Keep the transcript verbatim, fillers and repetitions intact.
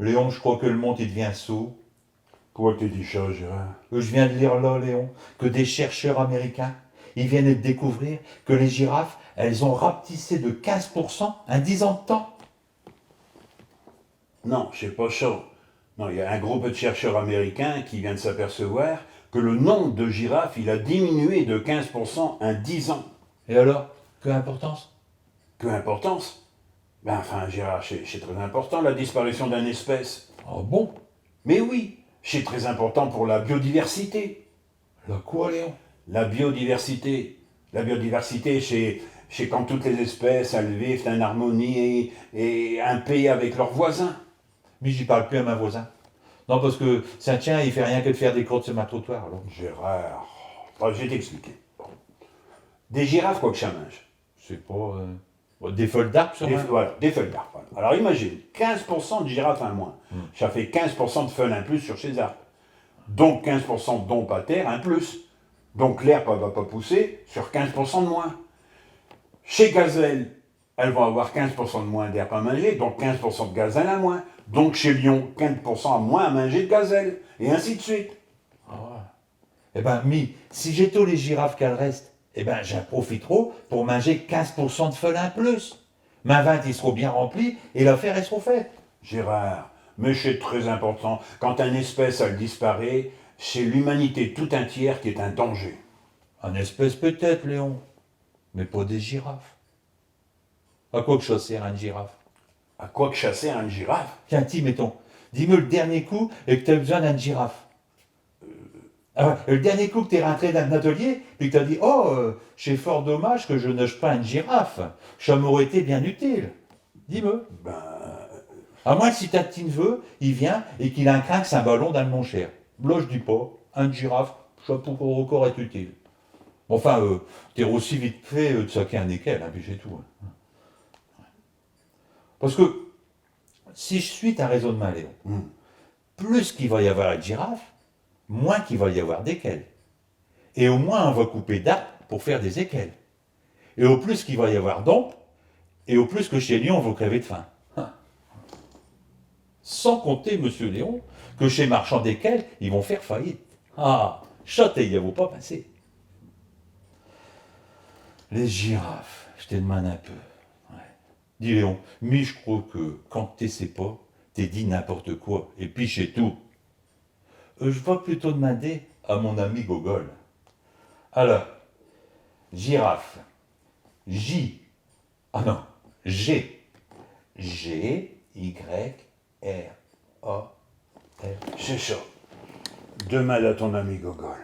Léon, j'cros que l'monde, i devient sot. Pourquo qu'te dis cha, Gérard ? Euh, j'viens d'lire là, Léon, que des chercheurs américains, i viennent d'découvrir que les girafes, elles ont rapetissé de quinze pour cent in dix ans d'temps. Non, ch'est pas cha. Non, i a un groupe d'chercheurs américains qui vient d's'apercevoir que l'nombre d'girafes, il a diminué de quinze pour cent in dix ans. Et alors, quelle importance ? Quelle importance ? Ben, enfin, Gérard, ch'est, ch'est très important, l'disparition d'eune espèce. Ah bon ? Mais oui, ch'est très important pour l'biodiversité. L'quo, Léon ? L'biodiversité. L'biodiversité, ch'est, ch'est quand toutes les espèces, elles vivent in harmonie et, et in paix avec leurs voisins. Mais j'parle pus à min voisin. Non, pasque sin tchien, i fait rien que d'faire des crottes sur min trottoir, alors. Gérard, bon, j'vas t'expliquer. Bon. Des girafes, quo qu'cha minge ? J'sais pas, euh, des feulles d'arpe, sûrement. Des, voilà, des feulles d'arpe, voilà. Alors imagine, quinze pour cent d'girafes in moins. Hmm. Cha fait quinze pour cent d'feulles in plus sur chés arbes. Donc quinze pour cent d'ombe à terre in plus. Donc l'herbe, all' va pas pousser sur quinze pour cent d'moins. Chés gazelles, all' vont avoir quinze pour cent d'moins d'herbe à minger, donc quinze pour cent d'gazelles in moins. Donc chés lions, quinze pour cent in moins à minger d'gazelles, et ainsi d'suite. Ah ouais. Eh ben, mi, si j'étos les girafes qu'all' restent, eh ben, j'in profiteros pour minger quinze pour cent d'feulles in plus. Min vinte, i s'rot bien rimpli et l'affaire, all' s'rot faite. Gérard, mais ch'est très important. Quand eune espèce, all' disparaît, ch'est l'humanité tout intière qui est in danger. Eune espèce peut-ête, Léon, mais pas des girafes. À quo qu'cha sert eune girafe ? À quo qu'cha sert eune girafe ? Tiens, ti, mettons, dis-me l'dernier cop que t'as eu b'soin d'eune girafe. Ah ouais, l'dernier cop que t'es rintré dins t'n atelier, pis que t'as dit : « Oh, euh, ch'est fort dommache que j'n'euche pas eune girafe. Cha m'arot été bien utile. » Dis-me. Ben, euh, à moins que si tin p'tit neveu, i vient et qu'il incrinque sin ballon dins l'monchère. Là, j'dis pas, eune girafe, cha pourrot incore ête utile. Enfin, euh, t'aros aussi vite fait, euh, d'saquer eune équelle, hein, pis ch'est tout, hein. Pasque, si j'sus tin raisonnemint, Léon, hmm, pus qu'i va y avoir d'girafes, moins qu'i va y avoir d'équelles. Et au moins, in va couper d'arbes pour faire des équelles. Et au pus qu'i va y avoir d'ombe, et au pus que chés lions vont crever d'faim. Sans compter, monsieur Léon, que chés marchands d'équelles, i vont faire faillite. Ah, cha, t'y avos pas pinsé. Les girafes, j'te d'minde un peu. Ouais. Dis, Léon, mi j'cros que quand te sais pas, te dis n'importe quoi, et pis ch'est tout. Euh, j'vas putôt d'minder à min ami Gogole. Alors, girafe, J, ah non, G, G, Y, R, A, F. Ch'est cha. D'minde à tin ami Gogole.